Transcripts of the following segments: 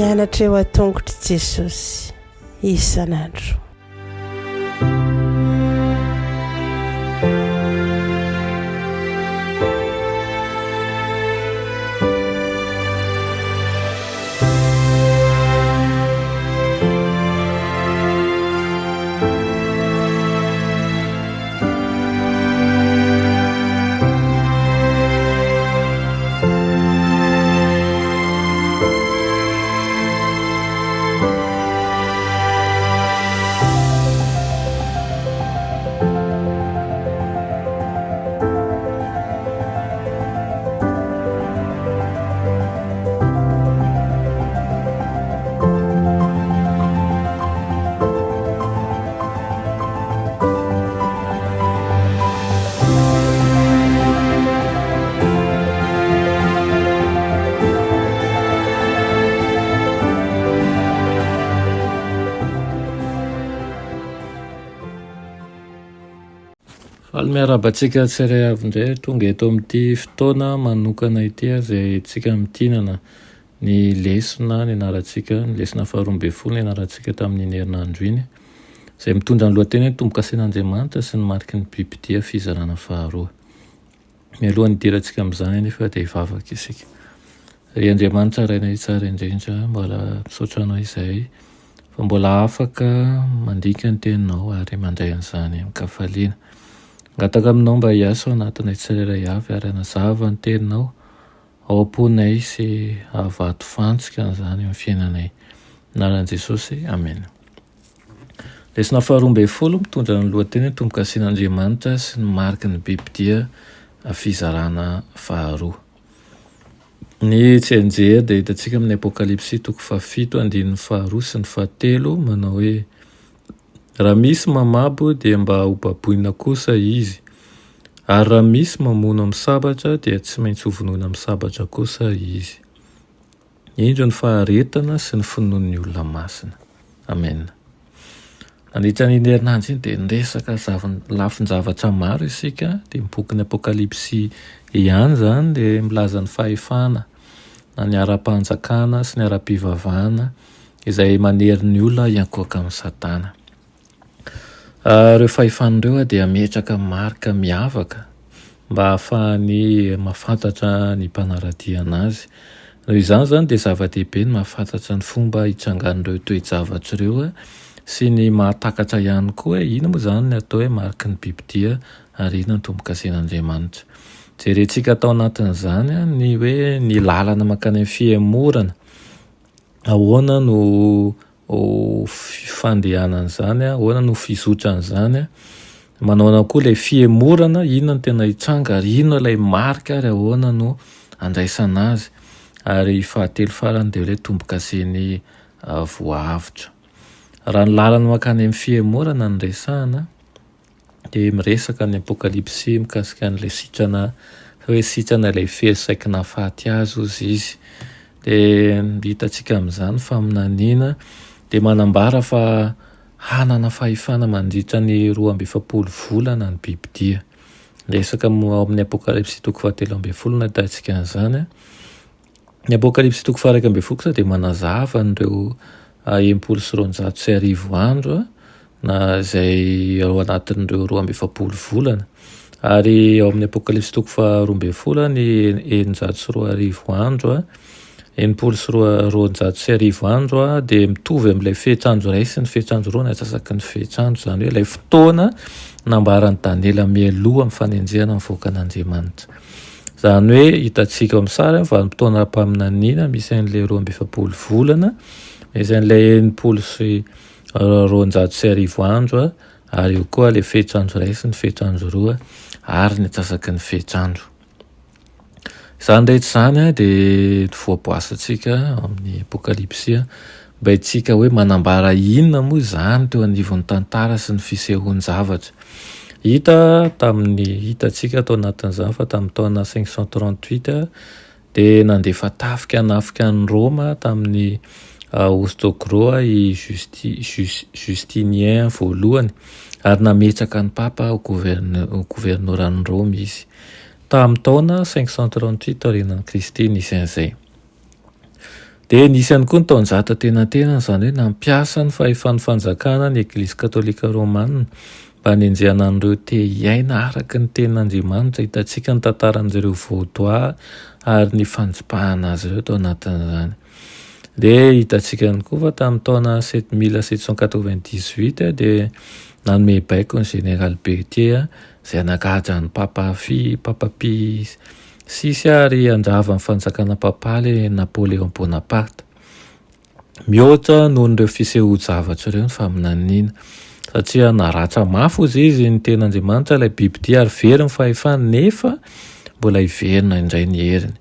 Mianatra eo an-tongotr'i Jesosy isan'andro. Faly miarahaba antsika tsirairay avy indray tonga eto amin'ity fotoana manokana ity izay tsika mitinana ny lesona nianarantsika, ny lesona faharoa ambin'ny folo nianarantsika tamin'iny herinandro iny, izay mitondra ny lohateny hoe Tombokasen'Andriamanitra sy ny mariky ny bibidia fizarana faharoa. Mialohan'ny hidirantsika amin'izany anefa dia hivavaka isika. Ry Andriamanitra Rainay tsara indrindra, mbola misaotra Anao izahay fa mbola afaka mandika ny Teninao ary mandray an'izany amin-kafaliana. Mangataka Aminao mba hiasa ao anatinay tsirairay avy ary hanazava ny Teninao Ao am-ponay sy hahavato fantsika an'izany amin'ny fiainanay. Anaran'i Jesosy, amena. Lesona faharoa 12 mitondra ny lohateny hoe Tombokasen'Andriamanitra sy ny mariky ny bibidia fizarana faharoa. Ny tsianjery dia hitantsika amin'ny Apokalypsy toko fahafito andininy faharoa sy ny fahatelo manao hoe Raha misy mamabo dia mba ho baboina kosa izy, ary raha misy mamono amin'ny sabatra dia tsy maintsy hovonoina amin'ny sabatra kosa izy. Indro ny faharetana sy ny finoan'ny olona masina. Amena. Nandritra an'iny herinandro iny dia niresaka lafin-javatra maro isika, dia ny bokin'ny Apokalypsy ihany izany dia milaza ny fahefana na ny ara-panjakana sy ny ara-pivavahana izay manery ny olona hiankohoka amin'i Satana. Ireo fahefana ireo dia hametraka marika miavaka mba hahafahany mahafantatra ny mpanara-dia anazy. Noho izany izany dia zava-dehibe ny mahafantatra ny fomba hitrangan'ireo toe-javatra ireo sy ny mahatakatra ihany koa hoe inona moa izany ny atao hoe mariky ny bibidia ary inona ny tombokasen'Andriamanitra. Jerentsika tao anatin'izany ny hoe ny lalana mankany amin'ny fihemorana. Ahoana no fandehanan'izany, ahoana no fizotran'izany, manao ahoana koa ilay fihemorana, inona no tena hitranga ary inona ilay marika ary ahoana no andraisana azy. Ary fahatelo farany dia ilay tombokasen'ny voahavotra. Raha ny lalana mankany amin'ny fihemorana no resahana dia miresaka ny Apokalypsy mikasika an'ilay sitrana hoe sitrana ilay fery saiky nahafaty azy hozy izy. Dia hitantsika amin'izany faminaniana dia manambara fa hanana fahefana mandritra ny 42 volana ny bibidia. Resaka ao amin'ny Apokalypsy toko fahatelo ambin'ny folo no ahitantsika an'izany. Ny Apokalypsy toko faha 11 kosa dia manazava an'ireo 1260 andro na izay ao anatin'ireo 42 volana. Ary ao amin'ny Apokalypsy toko faha 12 ny 2006 andro, 1260 andro dia mitovy amin'ilay fetr'andro iray sy ny fetr'andro roa ny antsasaky ny fetr'andro, izany hoe ilay fotoana nambaran'i Daniela mialoha amin'ny fanenjehana ny vahoakan'Andriamanitra. Izany hoe hitantsika ao amin'ny sary vanim-potoana ara-paminaniana misy an'ilay 42 volana, misy an'ilay 1260 andro ary eo koa ilay fetr'andro iray sy ny fetr'andro roa ary ny antsasaky ny fetr'andro. Izany rehetra izany dia voaboasantsika amin'ny Apokalypsy mba hitsika hoe manambara inona moa izany teo anivon'ny tantara sy ny fisehoan-javatra. Hita tamin'ny, hitantsika tao anatin'izany fa tamin'ny taona 538 dia nandefa tafika hanafika an'i Roma tamin'ny Ostogro i Justinien voalohany ary nametraka ny Papa ho governoran'i Roma izy. Tamin'ny taona 538 taorianan'i Kristy nisy an'izay. Dia nisy ihany koa ny taonjato antenatenany, izany hoe nampiasa ny fahefan'ny fanjakana ny Eglizy Katolika Romana mba hanenjehana an'ireo te hiaina araka ny tenin'Andriamanitra. Hitantsika ny tantaran'ireo Vaudois ary ny fanjipahana azy ireo tao anatin'izany. Dia hitantsika ihany koa fa tamin'ny taona 1798 dia nanome baiko ny Général Berthier izay hanakahatra an'i Papa Fi, Papa Pie Sisy ary handrava ny fanjakana papaly Napoléon Bonaparte. Mihoatra noho ireo fisehoan-javatra ireo ny faminaniana, satria naratra mafy hozy izy ny tenin'Andriamanitra ilay bibidia ary very ny fahefany nefa mbola hiverina indray ny heriny.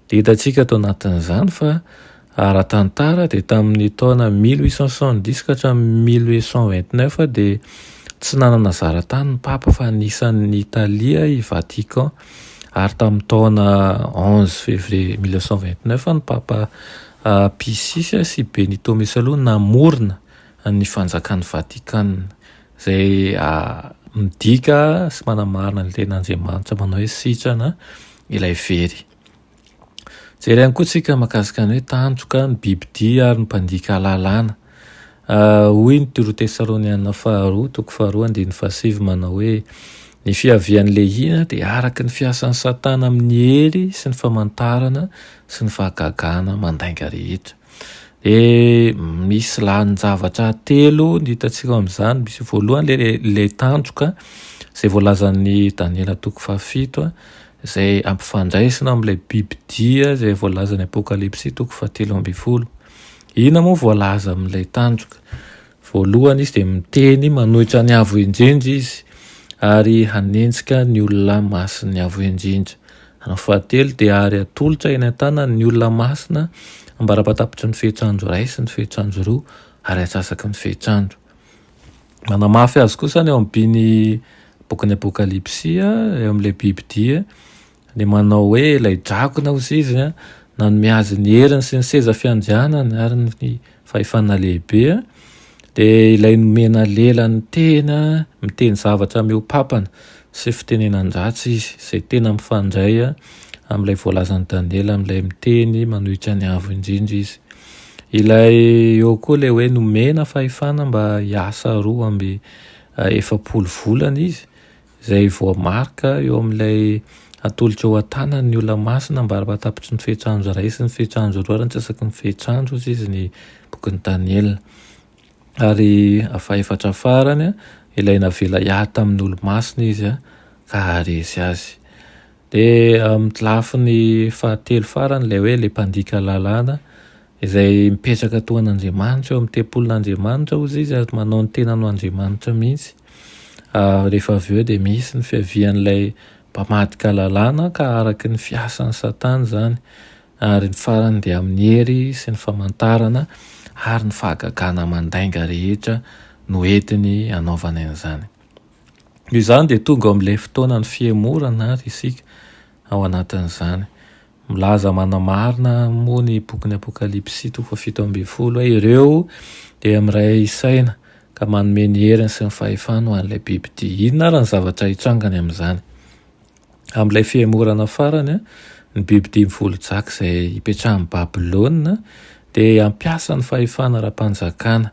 Dia hitantsika ato anatin'izany fa ara-tantara dia tamin'ny taona 1870 ka hatramin'ny 1829 dia tsy nanana zaratany ny Papa fa anisan'ny Italia i Vatican ary tamin'ny taona 11 février 1929 ny Papa Pie VI sy Benito Mussolini namorona ny fanjakan'i Vatican izay midika sy manamarina ny tenin'Andriamanitra manao hoe sitrana ilay very. Jery ihany koa tsika mahakasika ny hoe tandroka, ny bibidia ary ny mpandika lalàna. Hoy ny Roa Tesaloniana faharoa, toko faharoa andininy fahasivy manao hoe ny fiavian'ny lehina dia araka ny fiasan'i Satana amin'ny hery sy ny famantarana sy ny fahagagana mandainga rehetra. Dia misy lanin-javatra telo ny hitantsika ao amin'izany. Misy voalohany ilay tandroka izay voalazan'i Daniela toko fahafito izay ampifandraisina amin'ilay bibidia izay voalazan'ny Apokalypsy toko fahatelo ambin'ny folo. Inona moa voalaza amin'ilay tandroka? Voalohany izy dia miteny manohitra ny Avo Indrindra izy ary hanenjika ny olona masin'ny Avo Indrindra. Ary ny fahatelo dia ary atolotra eny an-tanany ny olona masina ambara-patapitry ny fetr'andro iray sy ny fetr'andro roa ary antsasaky ny fetr'andro. Manamafy azy kosa ny ao amin'ny bokin'ny Apokalypsy, eo amin'ilay bibidia, ny manao hoe ilay dragona hozy izy, nanome azy ny heriny sy ny seza fiandrianany ary ny fahefana lehibe, dia ilay nomena lela ny tena, miteny zavatra mihoa-pampana sy fitenenan-dratsy izy, izay tena mifandray amin'ilay voalazan'i Daniela amin'ilay miteny manohitra ny Avo Indrindra izy. Ilay eo koa ilay hoe nomena fahefana mba hiasa 42 volana izy, izay voamarika eo amin'ilay atolotra eo an-tanany ny olona masina mba hahatapitry ny fetr'andro iray sy ny fetr'andro roa ary ny antsasaky ny fetr'andro hozy izy ny bokin'i Daniela. Ary fahefatra farany, ilay navela hiady tamin'ny olo-masina izy ka haharesy azy. Dia amin'ny lafiny fahatelo farany ilay hoe ilay mpandika lalàna izay mipetraka toa an'Andriamanitra eo amin'ny tempolin'Andriamanitra hozy izy ary manao ny tenany ho Andriamanitra mihitsy. Rehefa avy eo dia misy ny fiavian'ilay mpamadika lalàna ka araka ny fiasan'i Satana izany ary ny farany dia amin'ny hery sy ny famantarana ary ny fahagagana mandainga rehetra no entiny hanaovany an'izany. Noho izany dia tonga ao amin'ilay fotoanan'ny fihemorana ary isika ao anatin'izany. Milaza manamarina moa ny bokin'ny Apokalypsy toko faha-17 hoe ireo dia miray saina ka manome ny heriny sy ny fahefany ho an'ilay bibidia. Inona ary ny zavatra hitrangany amin'izany? Amin'ilay fihemorana farany, ny bibidia mivolojaka izay ipetrahan'i Babylona dia hampiasa ny fahefana ara-panjakana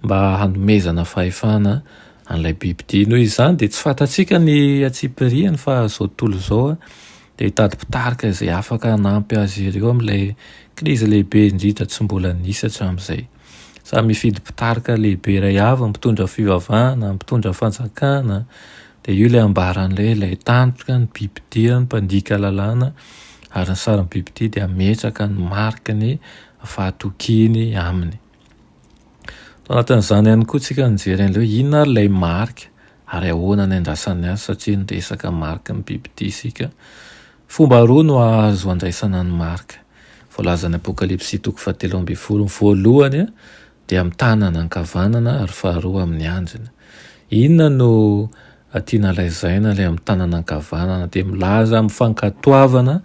mba hanomezana fahefana an'ilay bibidia. Noho izany dia tsy fantatsika ny antsipiriany fa izao tontolo izao dia hitady mpitarika izay afaka hanampy azy ireo amin'ilay krizy lehibe indrindra tsy mbola nisy hatramin'izay. Samy hifidy mpitarika lehibe iray avy ny mpitondra fivavahana, ny mpitondra fanjakana, dia io ilay ambaran'ilay ilay tandroka, ny bibidia, ny mpandika lalàna ary ny sarin'ny bibidia dia hametraka ny mariky ny fahatokiany aminy. Tao anatin'izany ihany koa tsika nijery an'ilay hoe inona ary ilay marika ary ahoana ny andrasany azy satria niresaka mariky ny bibidia isika. Fomba roa no azo andraisana ny marika. Voalazan'ny Apokalypsy toko fahatelo ambin'ny folo. Ny voalohany dia amin'ny tanana ankavanana ary faharoa amin'ny andrina. Inona no tiana lazaina ilay amin'ny tanana ankavanana? Dia milaza amin'ny fankatoavana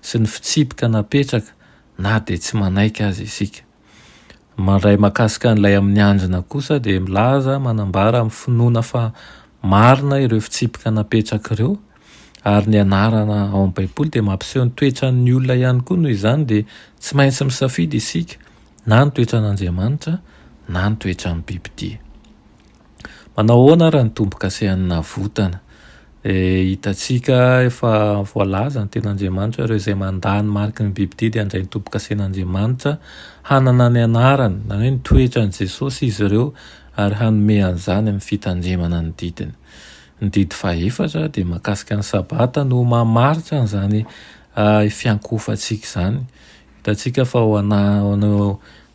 sy ny fitsipika napetraka na dia tsy manaiky aza isika. Mandray mahakasika an'ilay amin'ny andrina kosa dia milaza, manambara amin'ny finoana fa marina ireo fitsipika napetraka ireo. Ary ny anarana ao amin'ny Baiboly dia mampiseho ny toetran'ny olona ihany koa, noho izany dia tsy maintsy misafidy isika na ny toetran'Andriamanitra na ny toetran'ny bibidia. Manao ahoana ary ny tombo-kasehan'ny navotana? Dia hitantsika efa voalaza ny tenin'Andriamanitra hoe ireo izay mandà ny mariky ny bibidia dia handray ny tombo-kasen'Andriamanitra, hanana ny anarany, na hoe ny toetran'i Jesosy izy ireo ary hanome an'izany amin'ny fitandremana ny didiny. Ny didy fahefatra dia mahakasika ny Sabata no mamaritra an'izany fiankohofantsika izany. Hitantsika fa ao ana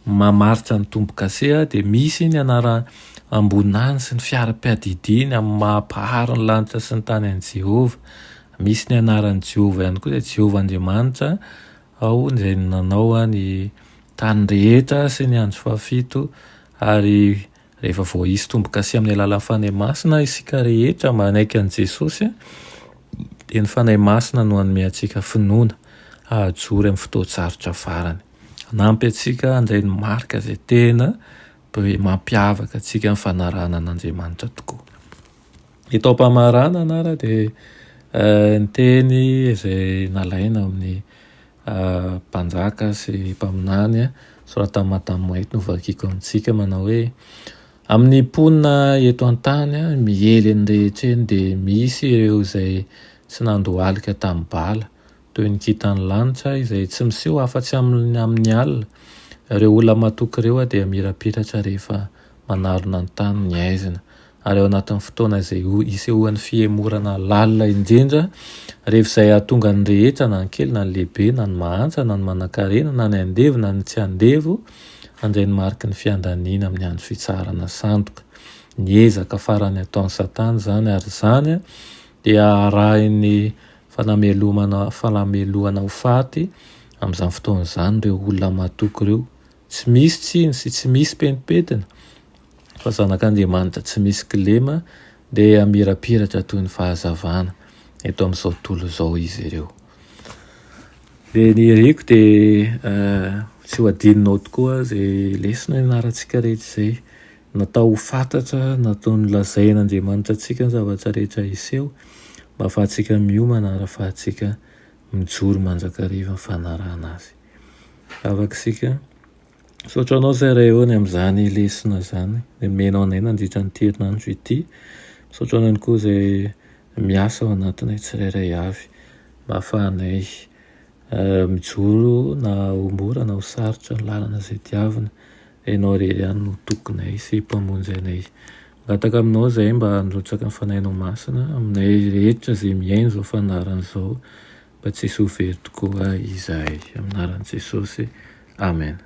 mamaritra ny tombo-kase dia misy ny anaram-boninahiny sy ny fiara-piadidiany amin'ny maha Mpahary ny lanitra sy ny tany an'i Jehovah. Misy ny anaran'i Jehovah ihany koa izay Jehovah Andriamanitra ao izay nanao ny tany rehetra sy ny andro fahafito ary rehefa voaisy tombo-kase amin'ny alalan'ny Fanahy Masina isika rehetra manaiky an'i Jesosy dia ny Fanahy Masina no hanome antsika finoana hahajoro amin'ny fotoan-tsarotra farany. Hanampy antsika handray ny marika izay tena mampiavaka antsika amin'ny fanarahana an'Andriamanitra tokoa. Eto am-pamaranana ary dia ny teny izay nalaina amin'ny mpanjaka sy mpaminany soratan'i Madame White no vakiko amintsika manao hoe amin'ny mponina eto an-tany miely eny rehetra eny dia misy ireo izay tsy nandohalika tamin'ny bala toy ny kintan'ny lanitra izay tsy miseho afa-tsy amin'ny amin'ny alina. Ireo olona matoky ireo dia mirapiratra rehefa manarona ny tany ny haizina, ary ao anatin'ny fotoana izay isehoan'ny fihemorana lalina indrindra, rehefa izay hahatonga ny rehetra, na ny kely na ny lehibe, na ny mahantra na ny manankarena, na ny andevo na ny tsy andevo, handray ny mariky ny fiandaniana amin'ny andro fitsaharana sandoka. Ny ezaka farany ataon'i Satana izany, ary izany dia arahin'ny Fanamelomana fanamelohana ho faty amin'izany fotoana izany ireo olona matoky ireo. Tsy misy tsiny sy tsy misy pentimpentina fa zanak'Andriamanitra tsy misy kilema dia hamirapiratra toy ny fahazavana eto amin'izao tontolo izao izy ireo. Dia ny iriko dia tsy ho adinonao tokoa izay lesona ianarantsika rehetra izay. Natao ho fantatra, natao nolazain'Andriamanitra antsika ny zavatra rehetra hiseho mba hahafahantsika miomana ary hahafahantsika mijoro mandrakariva amin'ny fanarahana Azy. Vavaka isika. Misaotra Anao izay Ray ô ny amin'izany lesona izany nomenao anay nandritra an'ity herinandro ity. Misaotra Anao ihany koa izay miasa ao anatinay tsirairay avy mba hahafahanay mijoro na ho mora na ho sarotra ny lalana izay diavina. Ianao irery ihany no tokinay sy Mpamonjy anay. Mangataka aminao izahay mba handrotsaka ny Fanahinao Masina aminay rehetra izay mihaino izao fandaharana izao mba tsy hisy ho very tokoa izahay. Amin'ny anaran'i Jesosy. Amen.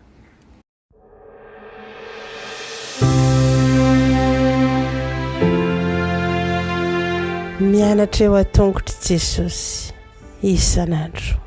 Mianatra eo an-tongotr'i Jesosy isan'andro.